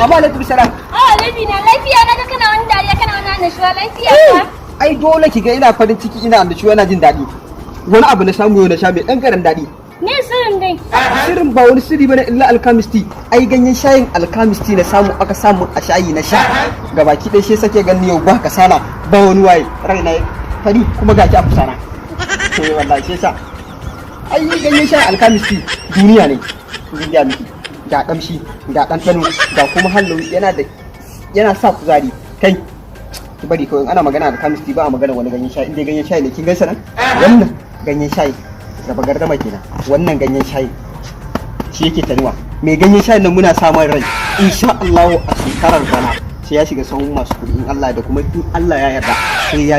Amma alaikum salam. Ah, baby na, lafiya? Na ga kana wani dariya, kana wani annashuwa, lafiya ka? Ai dole ki ga ina farin ciki, ina annashuwa, ina jin daɗi. Wani abu na samu yau na sha mai ɗan karan daɗi. Ne sirrin dai? Sirrin ba wani sirri bane illa Alchemist. Ai ganyen shayin Alchemist na samu, aka samu a shayi na sha. Gabaki ɗaya shi sake ganin yau ba kasala, ba wani waye, raina fari kuma ga ki a kusana. To wallahi shi yasa. Ai ganyen shayin Alchemist duniya ne. Zan gaya miki. Ga kamshi, ga ɗanɗano, ga kuma hallo yana da yana sa kuzari. Kai, ki bari kawai, ana magana Alchemist ba a magana wani ganyen shayi. Inda ganyen shayi ne, kin gansa nan, wannan ganyen shayi raba gardama kenan. Wannan ganyen shayi shi yake tanuwa mai ganyen shayi nan, muna samun rai insha Allah a shekarar bana sai ya shiga sahun masu kuɗi in Allah da kuma in Allah ya yarda sai ya